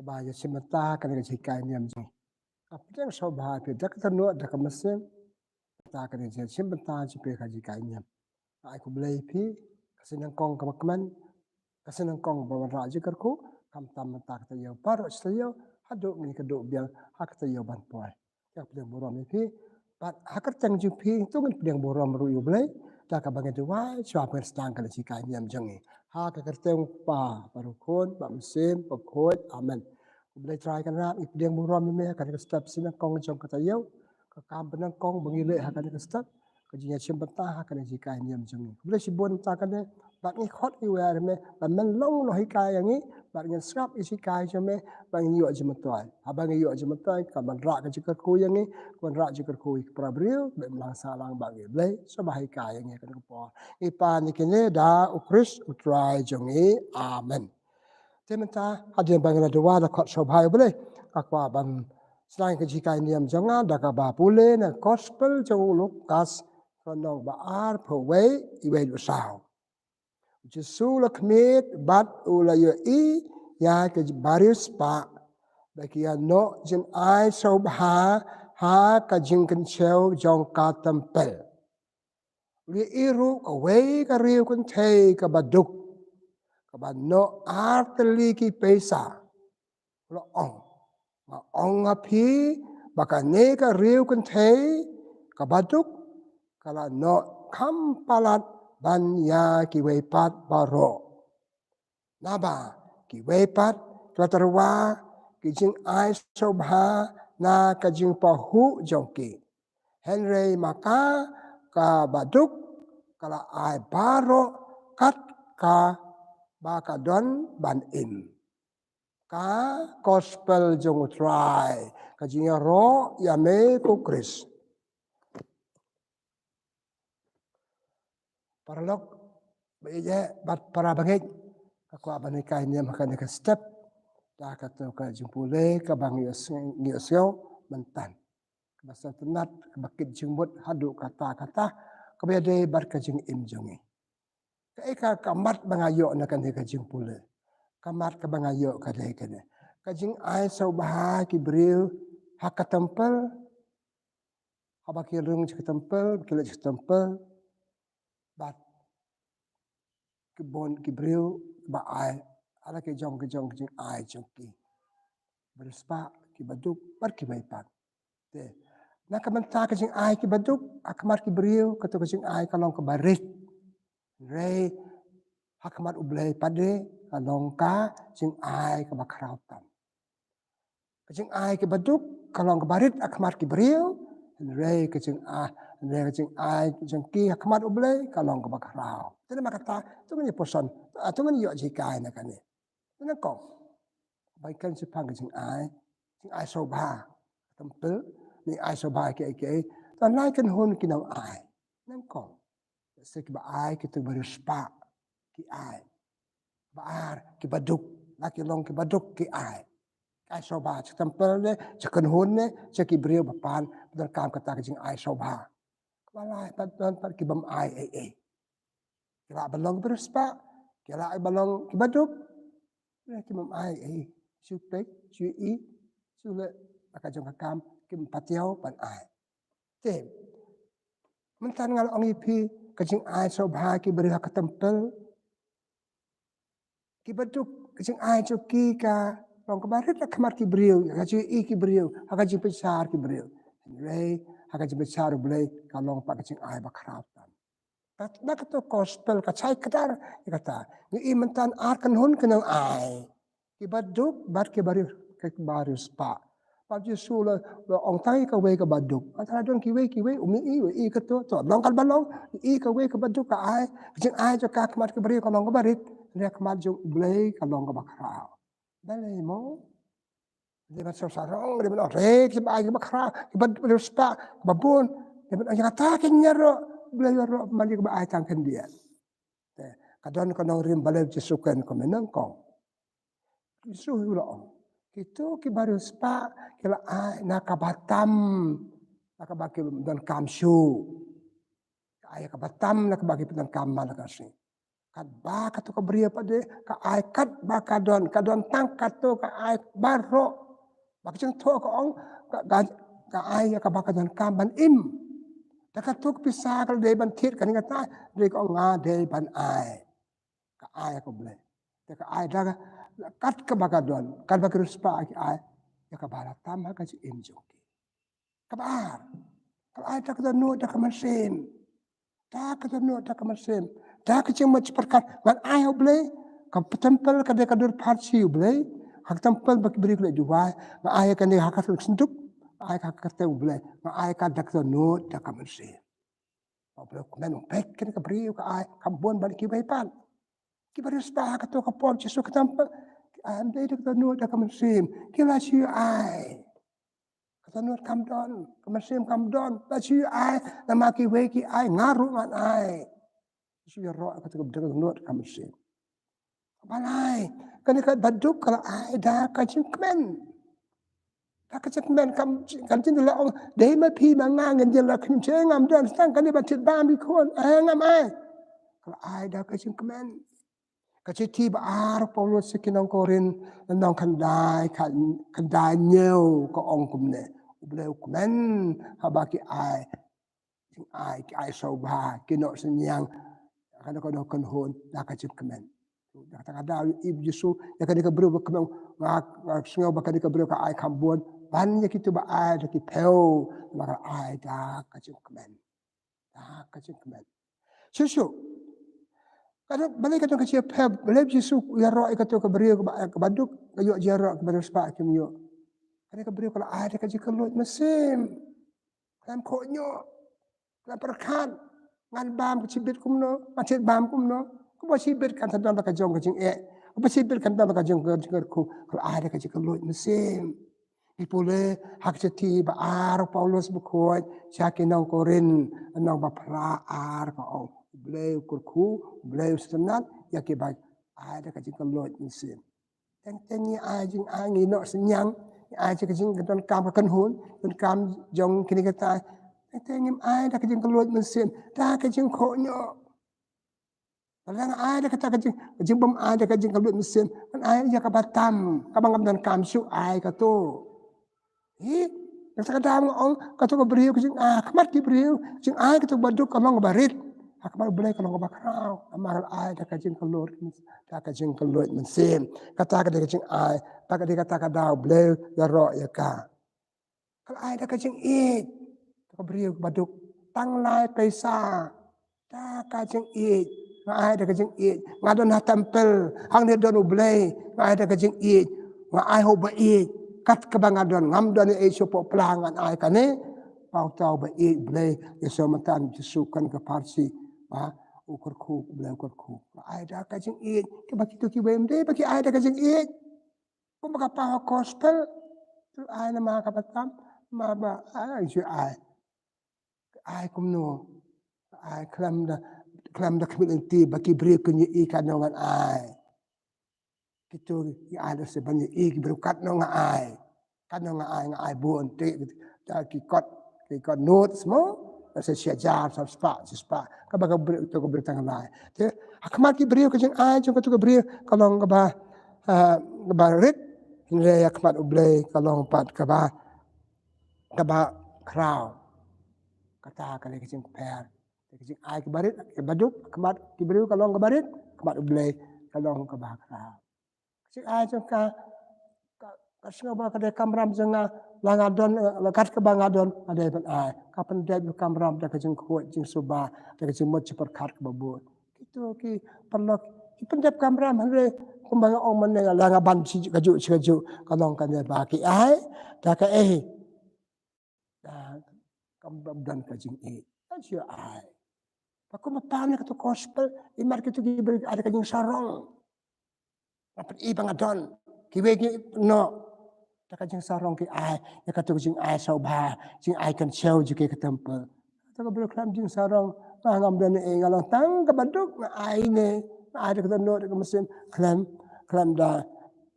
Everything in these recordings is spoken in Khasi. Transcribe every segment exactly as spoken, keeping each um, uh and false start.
ba ïa shim bynta kane ka jinghikai niam jong ngi. Ka pdiang sngewbha ïa phi da ka tyrnut da ka mynsiem, bynta kane ka jingshim bynta jong phi ka jinghikai niam. Ai khublei ïa phi, ka sien nyngkong kaba kmen, ka sien nyngkong ba wanrah jingkyrkhu, khamtam bynta ka taïew baroh shi taïew, haduh ngin ïa kynduh biang ha ka taïew ban poi. Ïa ka pdiang burom ïa phi, bad ha ka kyrteng jong phi to ngin pdiang burom ruh ïa U Blei, da kaba ngi duwai shuwa ban sdang kane ka jinghikai niam jong ngi. Ha ka kyrteng Kpa, bad U Khun, bad U Mynsiem Bakhuid. Amen. U Blei Trai Kynrad, ngi pdiang burom ïa me ha kane ka step sien nyngkong jong ka taïew, ka kam ba nyngkong ba ngi leh ha kane ka step, ka jingïashim bynta ha kane ka jinghikai niam jong ngi. Khublei shibun bynta kane, bad ngi khot ngi wer ïa me ba men long nonghikai ïa ngi, bad ngin sngap ïa ka jinghikai jong me, bad ngin ïoh jingmyntoi. Haba ngi ïoh jingmyntoi, kan wanrah ka jingkyrkhu ïa ngi, kan wanrah jingkyrkhu ïa ki para briew, bad ym lang sahlang bad ngi. Blei sngewbha hikai ïa ngi ha kane ka por. Ngi pan ïa kine da U Khrist U Trai jong ngi. Amen. Te mynta hadien ba ngi la duwai, la khot sngewbha ïa U Blei, nga kwah ban sdang ka jinghikai niam jong nga da kaba pule na Gospel jong u Lukas, lynnong ba arphew wei, wei haduh saw. U Jisu u la khmied bad u la ïohi ïa ki bariewspah ba ki ïa noh jingai sngewbha ha ka jingkynshew jong ka templ. U la ïohi ruh kawei ka riewkynthei kaba duk, kaba noh ar tylli ki pisa. U la ong, nga ong ha phi ba kane ka riewkynthei kaba duk ka la noh kham palat ban ïa kiwei pat baroh. Naba kiwei pat ki la tyrwa ki jingai sngewbha na ka jingpahuh jong ki. Hynrei ma ka kaba duk ka la ai baroh kat kaba ka don ban im. Ka Gospel jong U Trai. Ka jingïaroh ïa me ko Khrist. Paralok ba ïeit bad para bangeit, nga kwah ban hikai niam ha kane ka step da kato ka jingpule kaba ngi ïohsngew, ngi ïohsngew mynta. Kaba sngewtynnat, kaba kit jingmut haduh katta katta, kaba ïadei bad ka jingim jong ngi. Kaei ka, ka mat ba nga ïoh na kane ka jingpule? Ka mat kaba nga ïoh ka dei kane: ka jingai sngewbha ki briew ha ka templ, haba ki rung sha ka templ, ki leit sha ka templ, bad ki bun ki briew ba ai, ala ki jong ki jong ki jingai jong ki. Bariewspah, kiba duk, bad kiwei pat. Te na ka bynta ka jingai kiba duk, ha khmat ki briew kato ka jingai ka long kaba rit. Hynrei ha khmat U Blei pat de ka long ka jingai kaba khraw tam. Ka jingai kiba duk ka long kaba rit ha khmat ki briew, hynrei ka jingai, hynrei ka jingai jong ki ha khmat U Blei ka long kaba khraw. Te namar kata to ngin ïa puson, to ngin ïoh jinghikai na kane. Nyngkong, ba ngi kren shaphang ka jingai, jingai sngewbha ha ka templ, jingai sngewbha kiei kiei. Tang lai kynhun ki nongai. Nyngkong, lehse kiba ai kito bariewspah ki ai. Ba ar, kiba duk, la ki long kiba duk ki ai. Ai sngewbha sha ka templ ne, sha kynhun ne, sha ki briew ba pan, ba donkam kata ka jingai sngewbha. Kaba lai pat don pat ki bym ai ei ei. Ki lah ban long bariewspah, ki lah ban long kiba duk, hynrei ki bym ai ei ei. Shu peit, shu ïohi, shu leh la ka jong ka kam, kim patiaw ban ai. Te mynta nga la ong ïa phi, ka jingai sngewbha ki briew ha ka templ, kiba duk, ka jingai jong ki ka long kaba rit ha khmat ki briew, ha ka jingïohi ki briew, ha ka jingpynshai ki briew. Hynrei ha ka jingpynshai U Blei ka long pat ka jingai ba khraw tam. Ka, na kato ka gospel ka shai kdar ïa kata. Ngi i mynta ar kynhun ki nongai, kiba duk bad kiba riewspah. Bad Jisu u la, u la ong tang ïa kawei kaba duk. Hynrei la don kiwei kiwei, um i, i kato, to long kaba long, i kawei kaba duk ka ai, ka jingai jong ka ha khmat ki briew ka long kaba rit, hynrei ha khmat jong U Blei ka long kaba khraw. Balei mo? Dei ban sngewsarong, dei ban ong re kiba ai kiba khraw, kiba riewspah, kiba bun, dei ban ong ïa kata kynja ruh, U Blei ruh man ïa kiba ai tang khyndiat. Te ka don ka nongrim balei Jisu kren kumne? Nyngkong, Jisu u la ong, kito kiba riewspah ki la ai na kaba tam, na kaba ki donkam shuh. Ai kaba tam na kaba ki donkam man la ka sngi. Katba kato ka briew pat de ka ai katba ka don, ka don tang kato ka ai baroh. Ba ka jingthoh ka ong ka, ka, ka ai ïa kaba ka donkam ban im. Da kato ka pisa ka la dei ban thied kane kata, dei ka ong nga dei ban ai. Ka ai ïa ka Blei. Da ka ai da ka, kat kaba ka don, katba ki riewspah ki ai ïa kaba la tam ha ka jingim jong ki. Kaba ar, ka la ai da ka dohnud da ka mynsiem. Da ka dohnud da ka mynsiem. Da ka jingmut jingpyrkhat, ngan ai ha U Blei. Ka templ ka dei ka dur pharshi U Blei. Ha ka templ ba ki briew ki leit duwai, nga ai kane ha ka sanduk, nga ai ka ha ka kyrteng U Blei. Nga ai ka da ka dohnud da ka mynsiem. Ba U Blei u kmen, u peit kane ka briew ka ai, kam bun ban kiwei pat. Kiba riewspah ha kato ka por Jisu ka templ, ki ai ym dei da ka dohnud da ka mynsiem, ki la shu ai. Ka dohnud kam don, ka mynsiem kam don, la shu ai, namar kiwei ki ai, nga ruh ngan ai. Jisu ïaroh ïa kato ka dohnud ka mynsiem. Ba lai, kane ka baduk ka la ai da ka jingkmen. Da ka jingkmen, kam, kam jin da la ong, dei ma phi ma nga ngin jin la khyndiat, ngam don tang kane ban thied bam ki khun, ai ngam ai. Ka la ai da ka jingkmen. Ka shithi ba ar Paulus sha ki nong Korinth, lynnong khyndai, khyndai hynñiew ka ong kumne. U Blei u kmen haba ki ai jingai, ki ai sngewbha, ki noh synñiang. Kane ka dei ka kynhun da ka jingkmen. Da kata ka daw ïa i Jisu, ïa kane ka briew ba kmen, nga, nga sngew ba kane ka briew ka ai kham bun. Ban ïa kito ba ai da ki phew, ba ka ai da ka jingkmen. Da ka jingkmen. Shuh shuh. Ka dei, balei ka don ka jingpher, balei Jisu u ïaroh ïa kato ka briew kaba, kaba duk, ka ïoh jingïaroh kaba riewspah kim ïoh. Kane ka briew ka la ai da ka jingkylluid mynsiem. Khlem kohnguh. Khlem pyrkhat. Ngan bam ka shibit kumno, ngan thied bam kumno. Kaba shibit kan sa don da ka jong ka jingeh. Kaba shibit kan don da ka jong ka jingkyrkhu. Ka la ai da ka jingkylluid mynsiem. Ngi pule ha ka shithi ba ar Paulus bakhuid sha ki nong Korinth, lynnong ba phra, ar ka ong, U Blei u kyrkhu, U Blei u sngewtynnat ïa kiba ai da ka jingkylluid mynsiem. Teng teng ngi ai jingai, ngi noh synñiang, ngi ai da ka jingdonkam ka kynhun, donkam jong kine kita. Teng teng ngim ai da ka jingkylluid mynsiem, da ka jingkohnguh. Lada nga ai da kata ka jing, ka jingbym ai da ka jingkylluid mynsiem, ngan ai ïa kaba tam, kaba ngam donkam shuh ai kato. Hi, kata ka daw nga ong, kato ka briew ka jingai, ha khmat ki briew, jingai kato kaba duk ka long kaba rit. Ha khmat U Blei ka long kaba khraw, namar ka la ai da ka jingkylluid, da ka jingkylluid mynsiem. Kata ka dei ka jingai, kata ka dei kata ka daw U Blei u ïaroh ïa ka. Ka la ai da ka jingïeit. Ka briew kaba duk. Tang lai pisa. Da ka jingïeit. Nga ai da ka jingïeit. Nga don ha templ. Hangne don U Blei. Nga ai da ka jingïeit. Nga ai ha uba ïeit. Kat kaba nga don. Ngam don ei shuh, pop pla ngan ai kane. Ba uta uba ïeit U Blei. Ïa shu mynta Jisu kan ka pharshi. Ba u kyrkhu, U Blei u kyrkhu. Nga ai da ka jingïeit. Kiba kito kiwei ym dei ba ki ai da ka jingïeit. Kumba ka paw ha gospel, to ai namar kaba tam, ma ba ai, ai shu ai. Ai kumno, ai khlem da, khlem da khmih lynti ba ki briew kin ïohi katno ngan ai. Kito ki ai da se ban ïohi ki briew katno nga ai. Katno nga ai, nga ai bun te, da ki kot, ki kot notes mo, da se shi hajar, sa spah, shi spah. Kaba ka briew, to ka briew tang lai. Te, ha khmat ki briew ka jingai jong kato ka briew ka long kaba, ah, kaba rit, hynrei ha khmat U Blei ka long pat kaba, kaba khraw. Kata ka dei ka jingpher. Ka jingai kaba rit, kaba duk, ha khmat ki briew ka long kaba rit, ha khmat U Blei ka long kaba khraw. Ka jingai jong ka, ka, ka sngew ba ka dei kamram jong nga, la nga don, la kat kaba nga don, nga dei ban ai. Ka pyndep ïa u kamram da ka jingkhuid, jingsuba, da ka jingmut jingpyrkhat kaba bun. Kito ki paralok, ki pyndep kamram, hynrei kumba nga ong mynne, la nga ban shi kajuh, shi kajuh, ka long kane ba ki ai da kaei. Da kam don ka jingïeit. Kan shu ai. Ba kumba pam na kato gospel, imat kito ki briew ai da ka jingsarong. Nga pyni ba nga don, kiwei ki noh. Da ka jingsarong ki ai, ïa kato ka jingai sngewbha, jingai kynshew jong ki ha ka templ. Kato ka briew khlem jingsarong, nga ngam don ei, nga long tang kaba duk, nga ai ne, nga ai da ka dohnud da ka mynsiem, khlem, khlem da,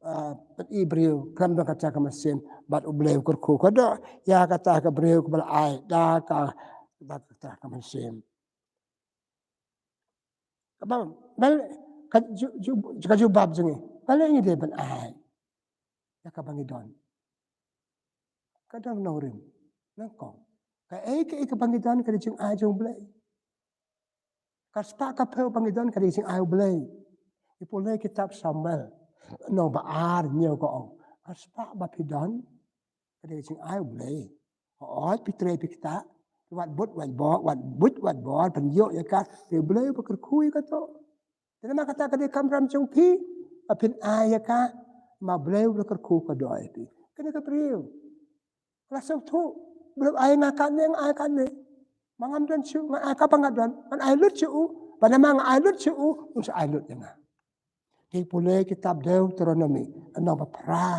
ah, pyni briew, khlem da kata ka mynsiem, bad U Blei u kyrkhu. Ka doh ïa kata ka briew kaba la ai da ka, da kata ka mynsiem. Kaba, bal, ka ju-, ju-, ka jubab jong ngi. Balei ngi dei ban ai ïa kaba ngi don? Ka dang nongrim, nongkong. Kaei kaei kaba ngi don ka dei jingai jong U Blei. Ka spah ka phew ba ngi don ka dei jingai U Blei. Ngi pule kitab Samuel lynnong ba ar, hynñiew ka ong, ka spah ba phi don ka dei jingai U Blei. Hooid, phi trei phi ktah, phi wad buit wad bor, wad buit wad bor ban ïoh ïa ka, te U Blei uba kyrkhu ïa kato. Te namar kata ka dei kamram jong phi ba phin ai ïa ka, namar U Blei uba kyrkhu ka doh ïa phi. Kane ka briew ka la sngewthuh, U Blei u ai nga kane, nga ai kane. Ma ngam don shuh, nga ai kaba nga don, ngan ai lut sha u, ba namar nga ai lut sha u, un sa ai lut ïa nga. Ngi pule kitab Deuteronomi lynnong ba phra,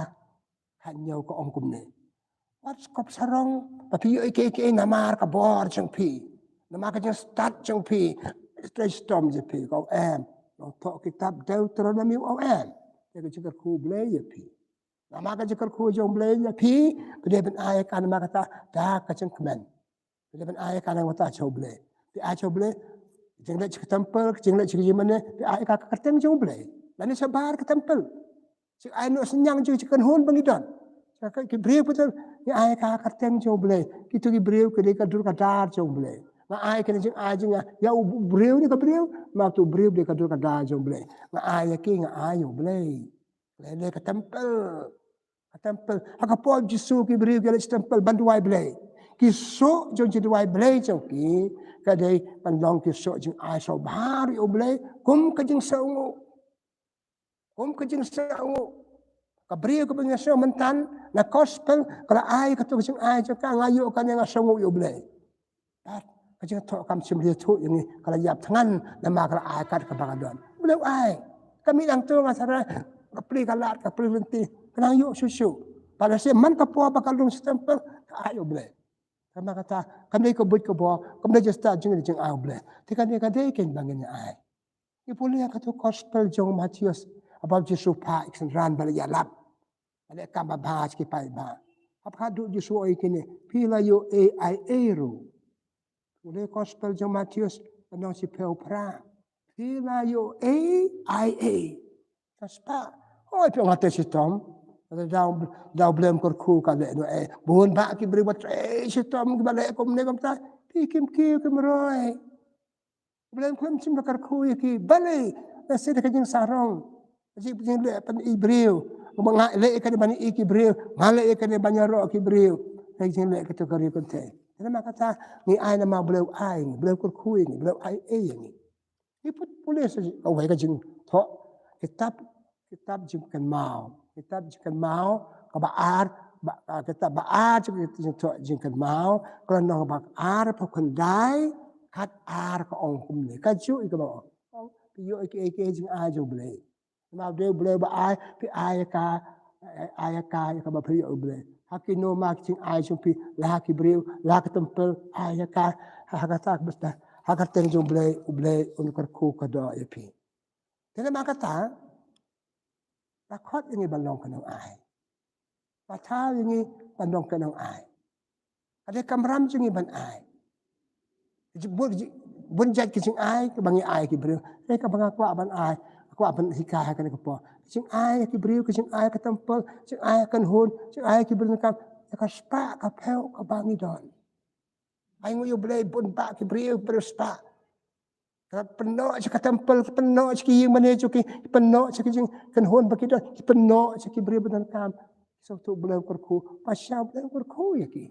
hynñiew ka ong kumne: Wat skop sarong ba phi ïoh ïa kiei kiei namar ka bor jong phi, namar ka jingstad jong phi, trei shitom jong phi. Ka ong em. Nongthoh kitab Deuteronomi u ong em. Ïa ka jingkyrkhu U Blei ïa phi. Namar ka jingkyrkhu jong U Blei ïa phi, phi dei ban ai ïa ka namar kata da ka jingkmen. Phi dei ban ai ïa ka namar kata sha U Blei. Phi ai sha U Blei, ka jingleit sha ka templ, ka jingleit sha ka jingmane, phi ai ïa ka ha ka kyrteng jong U Blei. Lane shabar ka templ. Shu ai noh synñiang jong ka kynhun ba ngi don. Ka, ka, ki briew, phi don, ngi ai ïa ka ha ka kyrteng jong U Blei. Kito ki briew ki dei ka dur ka dar jong U Blei. Nga ai kane jingai jong nga ïa u briew ne ka briew, namar uto u briew u dei ka dur ka dar jong U Blei. Nga ai ïa ki, nga ai ïa U Blei. Lei lei ka templ. Ka templ. Ha ka por Jisu ki briew ki leit sha templ ban duwai Blei, ki soh jong jingduwai Blei jong ki ka dei ban long ki soh jingai sngewbha ïa U Blei kum ka jingsngewnguh. Kum ka jingsngewnguh. Ka briew kaba ngi sngew mynta na gospel ka la ai kato ka jingai jong ka, nga ïoh kane nga sngewnguh ïa U Blei. Bad ka jingthoh kam shym la ïathuh ïa ngi ka la ïap thngan namar ka la ai kat kaba ka don. U Blei u ai. Ka mih nangto nga sara, ka plie ka lad, ka plie lynti, ka nang ïoh shuh shuh. Bad lehse man ka por ba ka lum sha templ ka ai ïa U Blei. Namar kata kam dei ka buit ka bor, kam dei jingstad jong ngi, jingai U Blei. Te kane ka dei kein ba ngin ai. Ngi pule ïa kato gospel jong u Mathaios, haba u Jisu phah ïa ki synran ba la ïalap. Ba leh kam babha sha ki paidbah. Haba haduh u Jisu u ong ïa kine, phi la ïoh ei, ai ei ruh. Pule gospel jong u Mathaios lynnong shiphew phra. Phi la ïoh ei, ai ei. Ka spah. Hooid, phi ong nga trei shitom. Da, da U Blei un kyrkhu ka leh noh ei. Bun bah ki briew ba trei shitom kiba leh kumne kumta. Phi kim kiew kim roi. U Blei um khlem shym la kyrkhu ïa ki. Balei? Lehse da ka jingsarong. Ka jing, jingleh pyni briew. Ba nga leh ïa kane ban ïohi ki briew. Nga leh ïa kane ban ïaroh ki briew. Ka jingleh kato ka ri kynthei. Namar kata ngi ai namar U Blei u ai ïa ngi, U Blei u kyrkhu ïa ngi, U Blei u ai ei ïa ngi. Ngi pule sa kawei ka jingthoh kitab, kitab Jingkynmaw. Kitab Jingkynmaw kaba ar, ba, ah, kitab ba ar jong ki jingthoh Jingkynmaw, ka lynnong ba ar, phew khyndai, khat ar ka ong kumne. Kajuh ïa kaba ong. Ong, phi ïoh ïa kiei kiei jingai jong U Blei. Namar U Blei, U Blei uba ai, phi ai ïa ka, ai ïa ka, ïa kaba phi ïoh U Blei. Ha kino ma ki jingai jong phi, la ha ki briew, la ha ka templ, ai ïa ka, ha kata ka bynta, ha ka kyrteng jong U Blei, U Blei un kyrkhu ka doh ïa phi. Te namar kata, la khot ïa ngi ban long ka nongai. La thaw ïa ngi ban long ka nongai. Ka dei kamram jong ngi ban ai. Bun, bun jait ki jingai kaba ngi ai ki briew. Hynrei kaba nga kwah ban ai, kwah ban hikai ha kane ka por, ka jingai ki briew, ka jingai ka templ, jingai ka kynhun, jingai ki briew donkam. Ïa ka spah ka phew kaba ngi don. Ai nguh ïa U Blei, bun bah ki briew, briew spah. Ka pynnoh sha ka templ, ka pynnoh sha ki ïing mane jong ki, ka pynnoh sha ki jingkynhun ba ki don, ka pynnoh sha ki briew ba donkam. Sngewthuh U Blei u kyrkhu, ba shisha U Blei u kyrkhu ïa ki.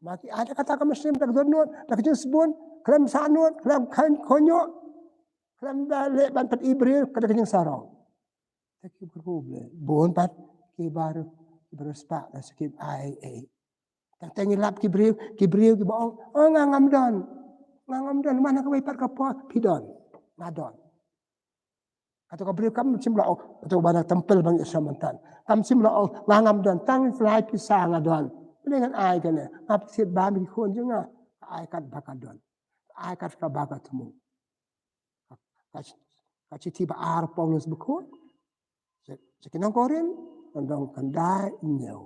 Ma ki ai da kata ka mynsiem, da ka dohnud, da ka jingsbun, khlem sahnud, khlem khein khynñiuh, khlem da leh ban pyni briew, ka da ka jingsarong. Te ki kyrkhu U Blei. Bun pat ki baroh, ki baroh spah, da sa ki ai ei. Tang te ngi lap ki briew, ki briew kiba ong, oh, nga ngam don. Nga ngam don, man ha kawei pat ka por, phi don. Nga don. Kato ka briew kam shym la ong, kato ba na templ ba ngi ïohsngew mynta. Kam shym la ong, nga ngam don, tang sa lai pisa nga don. Balei ngan ai kane, nga pynshit bam ki khun jong nga, ka ai kat ba ka don. Ka ai kat kaba ka thmu. Ka, ka, ka shithi ba ar Paulus bakhuid. Sha, sha ki nong Korinth, lynnong khyndai hynñiew.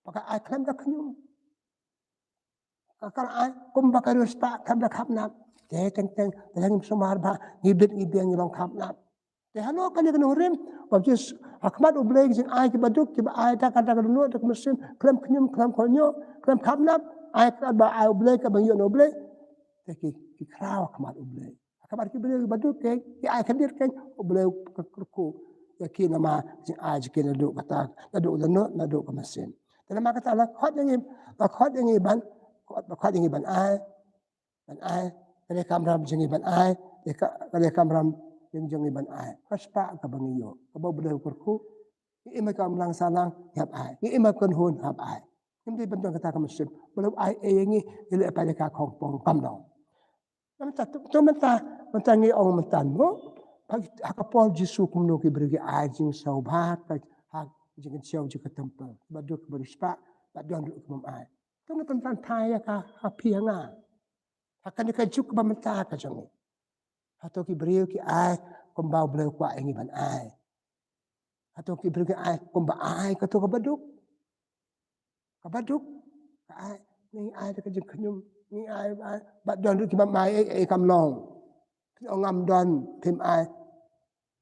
Ba ka ai khlem da khñium. Ka, ka ai kumba ka riewspah khlem da khapnap. Te teng teng, te ngi sumar ba, ngi bit ngi biang ngi long kham nap. Te halor kane ka nongrim, ba jis, ha khmat U Blei ki jingai kiba duk, kiba ai da ka, da ka dohnud, da ka mynsiem, khlem khñium, khlem kohnguh, khlem kham nap, ai kaba ai U Blei, kaba ngi ïoh na U Blei. Te ki, ki khraw ha khmat U Blei. Ha khmat ki briew kiba duk te, ki ai khyndiat kein, U Blei u kyrkhu ïa ki namar jingai jong ki naduh kata, naduh ka dohnud, naduh ka mynsiem. Te namar kata la khot ïa ngi, la khot ïa ngi ban, la khot ïa ngi ban ai, ban ai, ka dei kamram jong ngi ban ai, ka dei kamram jong ngi ban ai. Ka spah kaba ngi ïoh, kaba U Blei u kyrkhu, ngi im ha ka imlang sahlang, ngi hap ai. Ngi im ha ka kynhun, hap ai. Ngim dei ban don kata ka mynsiem, U Blei u ai ei ïa ngi, ngi leh pat ïa ka khongpong, kam don. Mynta, to mynta, mynta ngi ong mynta mo, ha ka por Jisu kumno ki briew ki ai jingsngewbha, ka, ha, jingkynshew jong ka templ. Ba duk, ba duk spah, ba don ruh ki bym ai. To ngi pynpang ïa ka, ha phi ha nga. Ha kane ka juk ba mynta ka jong ngi. Hato ki briew ki ai kumba U Blei u kwah ïa ngi ban ai. Hato ki briew ki ai kumba ai kato kaba duk. Kaba duk. Ka ai, ngi ai da ka jingkhñium, ngi ai, ai, ba don ruh ki bym ai, ei, ei kam long. Ki ong ngam don, phim ai.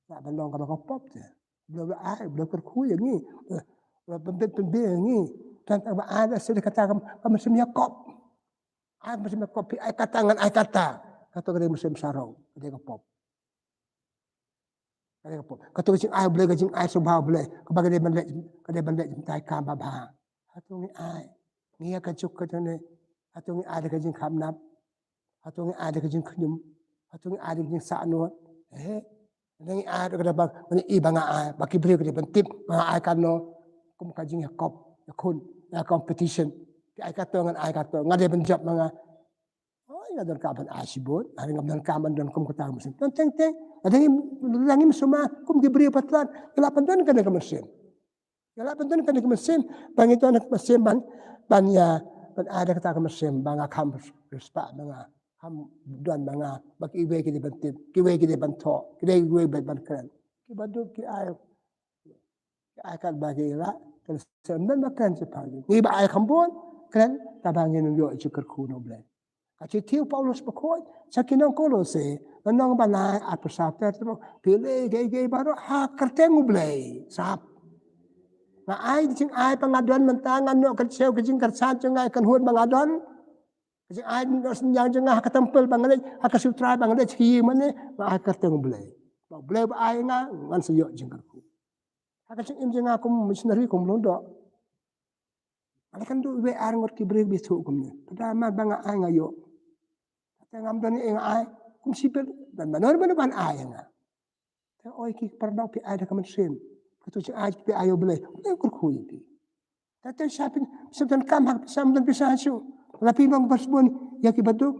Lah ban long kaba ka pop te. U Blei u ai, U Blei u kyrkhu ïa ngi. U Blei u pynbit pynbiang ïa ngi. Tang ba ai da shisha kata ka, ka mynsiem Jakob. Ai ka mynsiem Jakob, phi ai kata ngan ai kata. Kato ka dei mynsiem sarong, ka dei ka pop. Ka dei ka pop. Kato ka jingai U Blei, ka jingai sngewbha U Blei. Kaba ka dei ban leh, ka dei ban leh jingmyntoi kam babha. Hato ngi ai. Ngi ïa ka juk kata ne. Hato ngi ai da ka jingkham nap. Hato ngi ai da ka jingkhñium. Hato ngi ai da ka jingsah noh. Eh. Ngi ai da kata ba, ngi i ba nga ai, ba ki briew ki dei ban tip, ba nga ai kano, kum ka jingïakob, ïakhun, ïa competition. Ki ai kato ngan ai kato, nga dei ban jop ma nga. Oi, nga donkam ban ai shibun, nga donkam ban don kum kata ka mynsiem. Teng teng, nga dang im, dang im sumar, kum ki briew patlot, ngi lah ban don kane ka mynsiem. Ngi lah ban don kane ka mynsiem, ba ngi don ka mynsiem ban, ban ïa, ban ai da kata ka mynsiem, ba nga kham riewspah, ba nga kham don, ba nga, ba kiwei ki dei ban tip, kiwei ki dei ban thoh, kiwei, kiwei ban, ban kren. Kiba duk ki ai, ki ai katba ki lah, kren shen ban ba kren sha pha. Ngi ba ai kham bun, kren, tang ba ngin ïoh jingkyrkhu na U Blei. Ka shithi u Paulus bakhuid sha ki nong Kolose, lynnong ba lai, arphew saw, phi leh kiei kiei baroh ha kyrteng U Blei, sap. Nga ai jingai ba nga don mynta, ngan ïoh kynshew ka jingkyrshan jong nga, kynhun ba nga don. Ka jingai, ïoh synñiang jong nga ha ka templ ba nga leit, ha ka sutrai ba nga leit, ha ki ïing mane, nga ai kyrteng U Blei. Ba U Blei ba ai nga, ngan sa ïoh jingkyrkhu. Ha ka jingim jong nga kum missionary, kum lyngdoh. Nga la kynduh iwei ar ngut ki briew ba ithuh kumne. Pynban ba nga ai nga ïoh. Te ngam don ei nga ai. Kum shibit ban ban ban ban ai nga. Te oi ki paralok, phi ai da ka mynsiem. Kato jingai phi ai ïa U Blei. U Blei u kyrkhu ïa phi. Te te sha phi sha donkam ha ka pisa, donkam pisa shuh. La phi long ba shibun ïa kiba duk.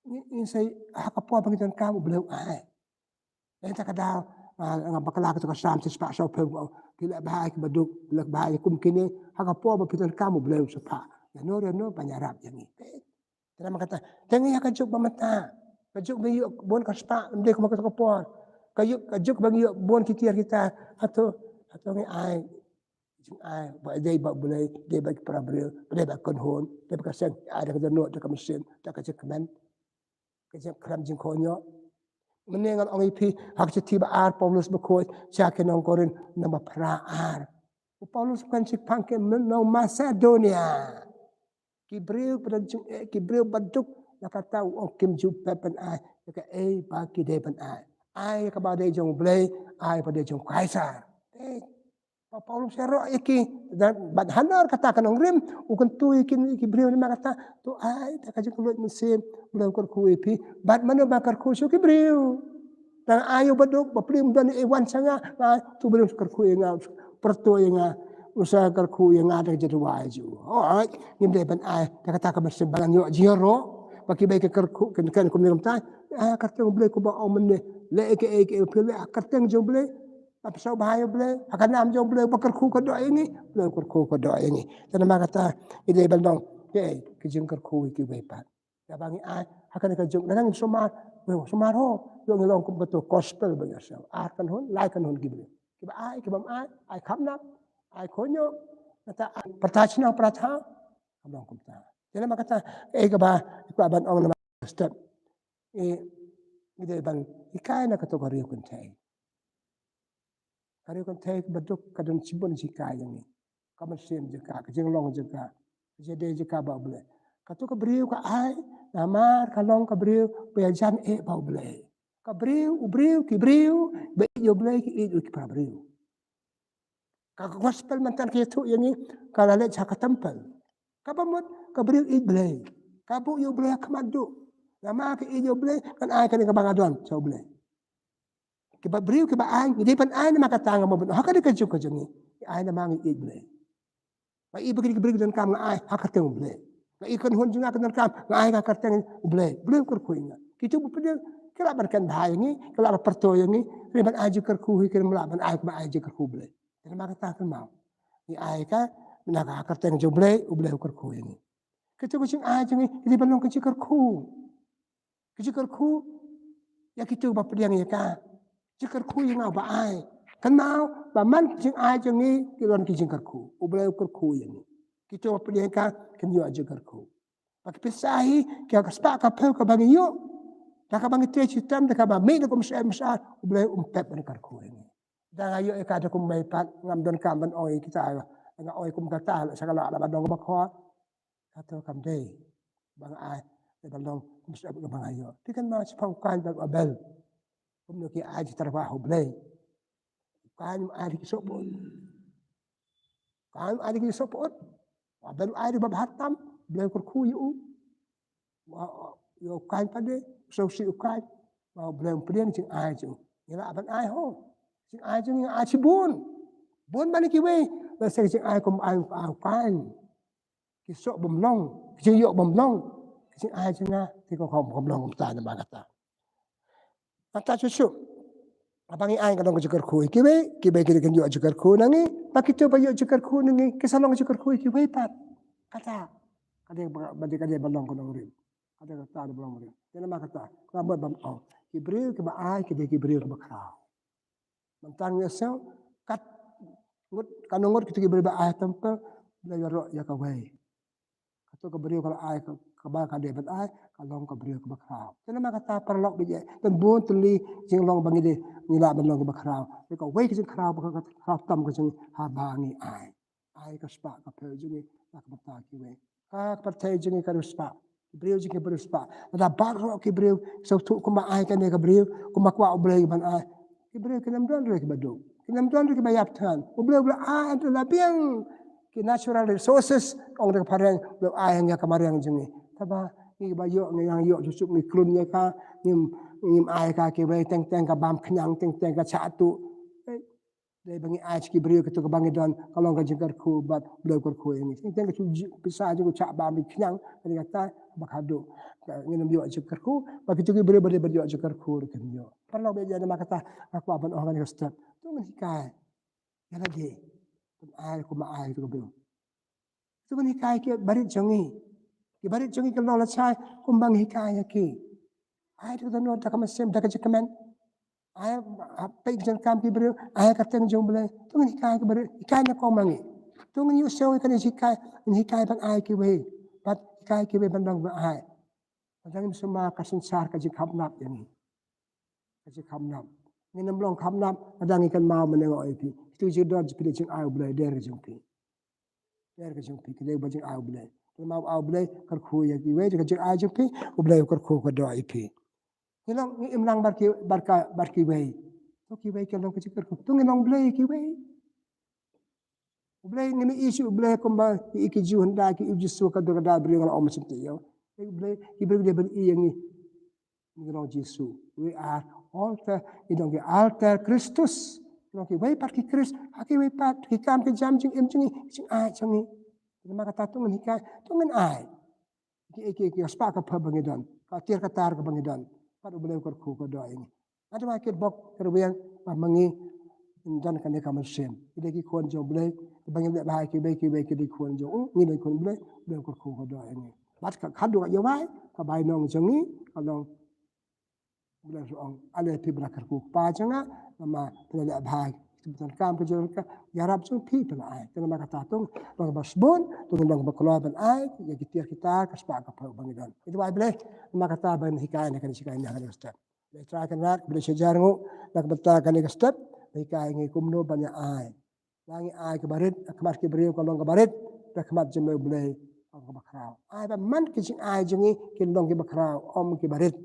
Ngi, ngi sa, ha ka por ba ngi donkam U Blei u ai. Ïa kata ka daw, ah, nga bakla kato ka Salm shispah sawphew, phi leh bha ïa kiba duk, phi leh bha ïa kum kine, ha ka por ba phi donkam U Blei u sa phah. Ïano ïano ban ïarap ïa ngi. Te namar kata, te ngi ïa ka juk ba mynta. Ka juk ba ngi ïoh bun ka spah, ym dei kumba kato ka por. Ka juk, ka juk ba ngi ïoh bun ki tiar ki tar. Hato, hato ngi ai jingai, ba dei ba U Blei, dei ba ki para briew, dei ba kynhun, dei ba ka seng, ai da ka dohnud, da ka mynsiem, da ka jingkmen, ka jingkhlem jingkohnguh. Mynne ngan ong ïa phi, ha ka shithi ba ar Paulus bakhuid sha ki nong Korinth, lynnong ba phra ar. U Paulus u kren shaphang ki nong Masedonia. Ki briew ba don jingeh, ki briew ba duk, na kata u ong kim ju pep ban ai ïa kaei ba ki dei ban ai. Ai ïa kaba dei jong U Blei, ai ba dei jong u Kaisar. Eh, Paulus u ïaroh ïa ki, bad halor kata ka nongrim, u kyntu ïa ki, ki briew namar kata, to ai da ka jingkylluid mynsiem, U Blei u kyrkhu ïa phi, bad mano ba kyrkhu shuh, ki briew. Tang ai ïa u ba duk, ba plie, ym don ei wan sha nga, ai, to U Blei u kyrkhu ïa nga, pyrto ïa nga, u sa kyrkhu ïa nga da ka jingduwai jong u. Hooid, ngim dei ban ai da kata ka mynsiem ba ngan ïoh jingïaroh, ba kiwei ki kyrkhu, kin kren kumne kumta. Ah, kyrteng U Blei kumba ong mynne, leh ïa kaei kaei ba phi leh ha kyrteng jong U Blei. Ba pynshai bha ïa U Blei, ha ka nam jong U Blei, ba kyrkhu ka doh ïa ngi, U Blei u kyrkhu ka doh ïa ngi. Te namar kata, ngi dei ban long, kaei, ka jingkyrkhu ïa kiwei pat. Ïa ba ngi ai, ha kane ka juk, lada ngi sumar, ngi sumar ho, ïoh ngi long kum kato gospel ba ngi ïohsngew. Ar kynhun, lai kynhun ki briew. Kiba ai, kiba ym ai, ai kham nap, ai kohnguh, kata ai pyrta shnong pyrta thaw, kam long kumta. Te namar kata, eh, kaba, kaba ban ong namar step. Ngi, ngi dei ban hikai na kato ka riew kynthei. Ka riew kynthei kaba duk ka don shibun jaka ïa ngi. Ka mynsiem jaka, ka jinglong jaka, ka jingdei jaka bad U Blei. Kato ka briew ka ai, namar ka long ka briew ba ïajan eh bad U Blei. Ka briew, u briew, ki briew ba ïeit ïa U Blei, ki ïeit ïa ki para briew. Ka gospel mynta ka ïathuh ïa ngi, ka la leit sha ka temple. Kaba mut ka briew ïeit Blei, ka buh ïa U Blei ha khmat duh. Namar ka ïeit ïa U Blei, kan ai kane kaba nga don sha U Blei. Kiba briew kiba ai, ngi dei ban ai namar kata, nga mut ban, ha ka dei ka juk ka jong ngi. Ngi ai namar ngi ïeit Blei. Nga i ba ki briew ki donkam, nga ai ha ka kyrteng U Blei. Nga i kynhun jong nga ki donkam, nga ai ha ka kyrteng U Blei. U Blei u kyrkhu ïa nga. Kito ba pdeng ki lah ban kren bha ïa ngi, ki lah ban pyrto ïa ngi. Ki dei ban ai jingkyrkhu hi, ki lah ban ai, ki ban ai jingkyrkhu Blei. Te namar kata kynmaw, ngi ai ka na ka kyrteng jong U Blei, U Blei u kyrkhu ïa ngi. Kito ki jingai jong ngi ki dei ban long ki jingkyrkhu. Ki jingkyrkhu ïa kito ba pdiang ïa ka. Jingkyrkhu ïa nga ba ai. Kynmaw ba man ki jingai jong ngi ki long ki jingkyrkhu. U Blei u kyrkhu ïa ngi. Kito ba pdiang ïa ka kin ïoh jingkyrkhu. Ba ki pisa hi, ki ka spah ka phew kaba ngi ïoh, da kaba ngi trei shitom, da kaba mih da kum sha, sha, U Blei um pep ban kyrkhu ïa ngi. Da nga ïoh ïa ka da kum mei pat, ngam donkam ban ong ïa kita, nga ong ïa kum kata, sa ka la, la ban long ba khot. Kato kam dei ba nga ai, da ban long kum sha, ba nga ïoh. Te kynmaw shaphang u Kain bad u Abel. Kumno ki ai jingtyrwa ha U Blei. U Kain u ai da ki sohpyut. U Kain u ai da ki sohpyut. U Abel u ai da kaba bha tam, U Blei u kyrkhu ïa u. Ïa u Kain pat de, u sngewsih u Kain. Ba U Blei um pdiang jingai jong u. Ngi lah ban ai ho. Jingai jong ngi ai shibun. Bun ban kiwei. Ba seh jingai kum ai u Kain. Ki soh bym long, ki jingïoh bym long, ki jingai jong nga, te ka kham, kham long kumta namar kata. Kata shuh shuh. Haba ngi ai ka long ka jingkyrkhu ïa kiwei, kiwei ki dei kin ïoh jingkyrkhu na ngi, ba kito ba ïoh jingkyrkhu na ngi, ki sa long jingkyrkhu ïa kiwei pat. Kata, ka dei ba, ba dei ka dei ba long ka nongrim. Ka dei kata dei ba long nongrim. Te namar kata, ka mut ban ong, ki briew kiba ai, ki dei ki briew kiba khraw. Mynta ngi sngew kat ngut, katno ngut kito ki briew ba ai ha temple, ba la ïaroh ïa kawei. Kato ka briew ka la ai ka, kaba ka dei ban ai, ka long ka briew kaba khraw. Te namar kata paralok ba ïeit, don bun tylli jinglong ba ngi dei, ngi lah ban long kiba khraw. Te kawei ka jingkhraw ba ka khraw tam ka jong ngi haba ngi ai. Ai ka spah ka phew jong ngi na ka bynta kiwei. Ka pyrthei jong ngi ka riewspah. Ki briew jong ngi ki riewspah. Lada baroh ki briew sngewthuh kumba ai kane ka briew, kumba kwah U Blei ban ai. Ki briew kin ym don ruh kiba duk. Kin ym don ruh kiba ïap than. U Blei u la ai, u la biang ki natural resources, ong da ka phareng, u la ai ha ngi ka mariang jong ngi. Tangba ngi ba ïoh, ngi ïoh shuh shuh, ngi klun ïa ka, ngim, ngim ai ka kiwei, teng teng ka bam khñiang, teng teng ka shah tuh. Eh, dei ba ngi ai sha ki briew kato kaba ngi don, ka long ka jingkyrkhu bad U Blei u kyrkhu ïa ngi. Teng teng ka shu pisa jong u shah bam khñiang, ka dei kata ba ka duk. Ngin ym ïoh jingkyrkhu, ba kito ki briew ba dei ban ïoh jingkyrkhu ruh kim ïoh. Paralok ba ïeit, namar kata nga kwah ban ong ha kane ka step, to ngin hikai ïa lade ban ai kumba ai kato ka briew. To ngin hikai ki barit jong ngi. Ki barit jong ngi ki long lashai kumba ngi hikai ïa ki. Ai da ka dohnud, da ka mynsiem, da ka jingkmen. Ai, ah, peit ka jingkam ki briew, ai ha ka kyrteng jong U Blei. To ngin hikai ki barit, hikai na kong ma ngi. To ngin ïohsngew ïa kane hikai, ngin hikai ban ai kiwei. Bad hikai kiwei ban long ba ai. Lada ngim sumar ka synsar ka jingkhapnap ïa ngi. Ka jingkhapnap. Ngin ym long khapnap, lada ngi kynmaw mynne nga ong ïa phi. Kito ki jingdon jong phi dei jingai U Blei, dei ka jong phi. Dei ka jong phi, ka dei ba jingai U Blei. Kynmaw ba U Blei u kyrkhu ïa kiwei, ka jingai jong phi, U Blei u kyrkhu ka doh ïa phi. Ngi long, ngi im lang bad ki, bad ka, bad kiwei. To kiwei ki long ka jingkyrkhu. To ngi long Blei kiwei. U Blei ngim i shuh U Blei kumba ki, ki Jiw hynda ki i Jisu ka dur ka da briew nga la ong mynsiem taïew. U Blei, ki briew ki dei ban i ïa ngi. Ngi long Jisu. We are alter, ngi long ki alter Christus. Ngi long kiwei pat ki Khrist, ha kiwei pat ki kam ki jam jingim jong ngi, jingai jong ngi. Namar kata to ngin hikai, to ngin ai. Ki, ki, ki spah ka phew ba ngi don, ka tiar ka tar kaba ngi don. Pat U Blei u kyrkhu ka doh ïa ngi. Nga duwai ki bok ki rwiang ba ma ngi ngin don kane ka mynsiem. Ngi dei ki khun jong U Blei, ba ngin leh bha ïa kiwei, kiwei ki dei khun jong u, ngi dei khun U Blei, U Blei u kyrkhu ka doh ïa ngi. Bad ka khadduh ka jingduwai, ka bainong jong ngi ka long, U Blei u ong, ale phi ba la kyrkhu Kpa jong nga, namar phi la leh bha ïa Te ba donkam ka jingdonkam ïarap jong phi phin ai. Te namar kata to long ba sbun, to long ba kloi ban ai ïa ki tiar ki tar ka spah ka phew ba ngi don. Ito ai Blei namar kata ban hikai na kane hikai na kane ka step. Blei Trai Kynrad, Blei sha jar nguh na ka bynta kane ka step. Hikai ngi kumno ban ïa ai. La ngi ai ka barit ha khmat ki briew ka long ka barit ha khmat jong me Blei ka long ka bakhraw. Ai ba man ki jingai jong ngi ki long ki bakhraw, ym ki barit.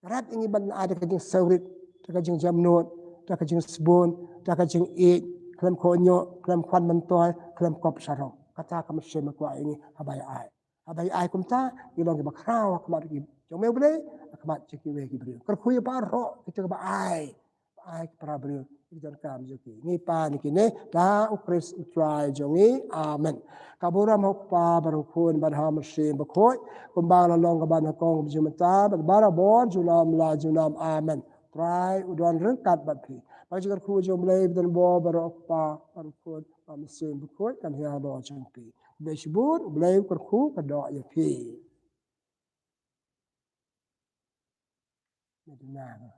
Ka rat ïa ngi ban ai da ka jingsngewrit, da ka jingjemnud, da ka jingsbun, da ka jingïeit, khlem kohnguh, khlem khwan myntoi, khlem kop sarong. Kata ka mynsiem ka kwah ïa ngi haba ïa ai. Haba ïa ai kumta ngi long ki bakhraw ha khmat ki jong me Blei, ha khmat jong kiwei ki briew. Kyrkhu ïa baroh kita kiba ai. Ai ki para briew ki donkam jong ki. Ngi pan kine da U Khrist U Trai jong ngi. Amen. Ka burom ha U Kpa bad U Khun bad ha U Mynsiem Bakhuid, kumba la long kaba nyngkong, kumjuh mynta bad barabor, junom la junom. Amen. Trai u don ryngkat bad phi. Ba ka jingkyrkhu jong U Blei ba donbor baroh, U Kpa bad U Khun bad U Mynsiem Bakhuid, kan ïa halor jong phi. Blei shibun, Blei u kyrkhu ka doh ïa phi. Medina.